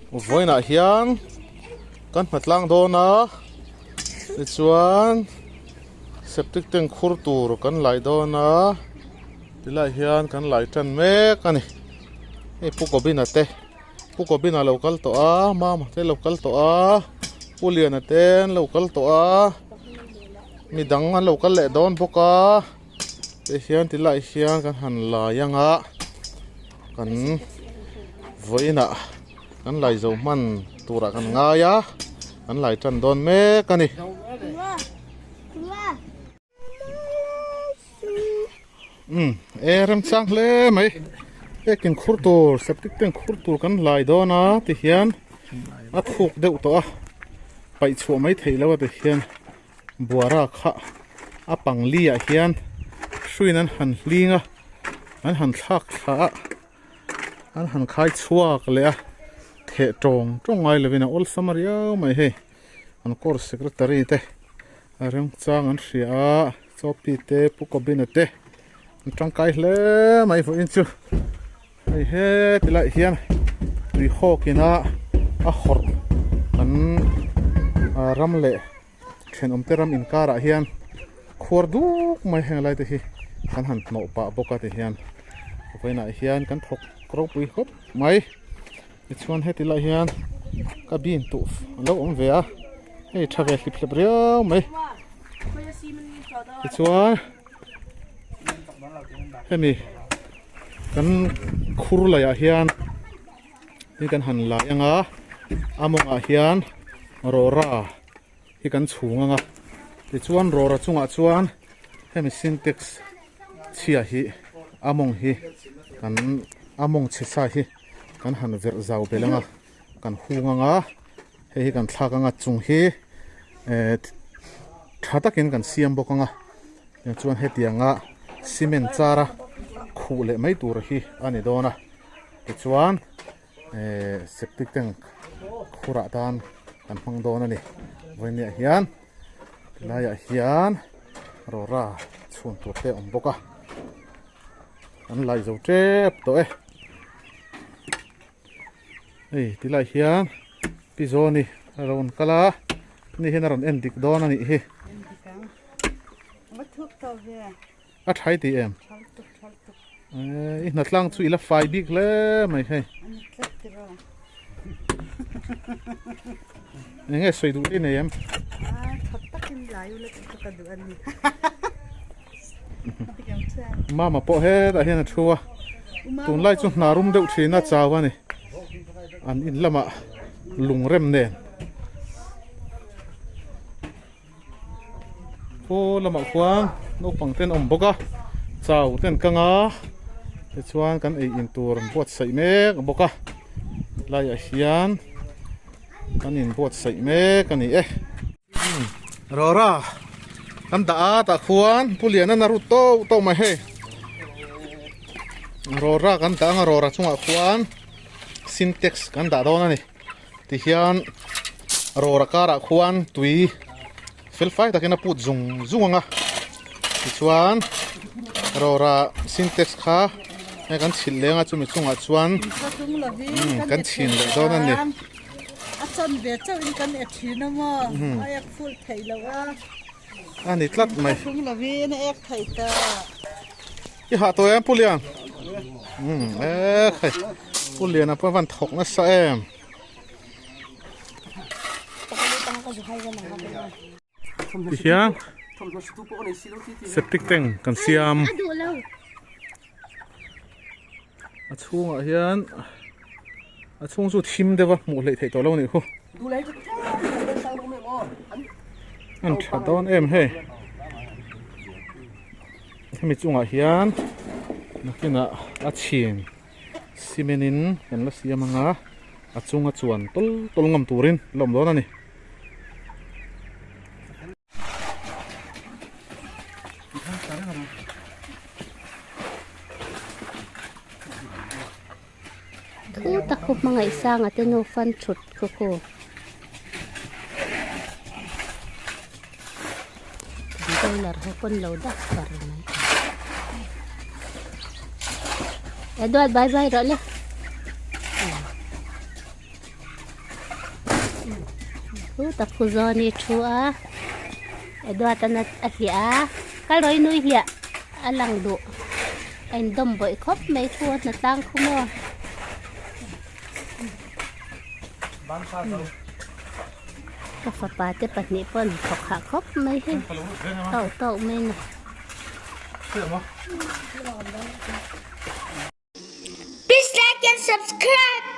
Vawiinah hian kan hna tlang dawn a tichuan septic tank khur tur kan lai dawn a tilaiah hian kan lai tan mek a ni hei pu Gobina te pu Gobina lo kal tawh a mama te lo kal tawh a pu Liana te an lo kal tawh a midang an lo kal leh dawn bawk a. Tih hian ti lai hian kan han lai anga kan vawiinah kan lai zo hman turah kan ngai a kan lai tan dawn mek a ni. Umm e remchang hle mai ekin khur tur septic tank khur tur kan lai dawn a ti hian a thuk deuh tawh a paih chhuah mai theih loh a ti hian. Buara kha a pang li ah hian hruiin an han hling a an han thlak thla a an han khai chhuak leh a theh tawng tawng ngai lovin a awlsam a riau mai hei an course secretary te a remchang an hria a chawpi te pu kawbina te an tangkai hle mai vawiin chu hei heti laiah hian tui hawk ina a hawrh an ram leh thenawm te ram inkarah hian khuar duk mai heng lai te hi kan han hnawh pah bawk a ti hian vawiinah hian kan thawk ropui khawp mai tichuan heti lai hian cabin tuh a lo awm ve a hei tha ve hlip hlep riau mai tichuan hemi kan khur laiah hian hi kan han lai anga a mawngah hian rawra hi kan chhung anga tichuan rawra chungah chuan hemi sintex chhia hi a mawng hi kan a mawng chhe sa hi kan han verh zau belh anga kan hung anga hei hi kan thlak anga chung hi eh tha takin kan siam bawk anga chuan hetianga cement chara khuh leh mai tur hi a ni dawn a tichuan ehh septic tank khurah tan kan hmang dawn a ni vawinia hian tilaiah hian rawra chhun tur te a awm bawk a an lai zo tep tawh e hei tilaiah hian pi zawni a rawn kal a ni hian a rawn en dik dawn a nih hi a tha i ti em i hna tlang chu i la fai bik hle mai hei eng nge sawi duh te i nei em mama pawh hetah hian a thu a tunlai chu hna rum deuh thin a chau a ni an in lamah lung rem nen. Khaw lamah khuan naupang te an awm bawk a chau te an kang a tichuan kan ei in tur an buatsaih mek bawk a helaiah hian kan inbuatsaih mek a ni e. Rawra kan dah a tah khuan Pu Liana a rut tawk tawk mai hei rawra kan dah ang a rawra chungah khuan sintex kan dah dawn a ni. Tihian rawra karah khuan tui fel fai takin a put zung zung ang a tichuan rawra sintex kha hei kan chhilh leng a chumi chungah chuan kan chhin leh dawn a ni. A chan ve chauh in kan e thin a maw a ek full theih loh a. A ni tlat mai. Chung lovin a ek thei ta. I hah tawh em Pu Lian? Umm e khai Pu Liana pawh a van thawk nasa em. Tihian septic tank kan siam a chhungah hian a chhung chu thim deuh a hmuh hleih theih tawh lo a nih khu an tha dawn em hei. Hemi chungah hian nakinah a chhin cement in kan la siam ang a a chunga chuan tawl tawl ngam turin la awm dawn a ni. Thu tak khu hmangaih sanga te nu fan thut khu khu. Container ho pawn lo dak par mai. Edward bye bye rawh le. Thu tak khu zawn hi thu a Edward an a hliah a kal rawih nui hliah a lang duh a indawm bawih khawp mai thu a hnatlang khu maw. Ka fapa te pahnih pawh an thawk hah khawp mai hei tauh tauh mai a ni. Please like and subscribe.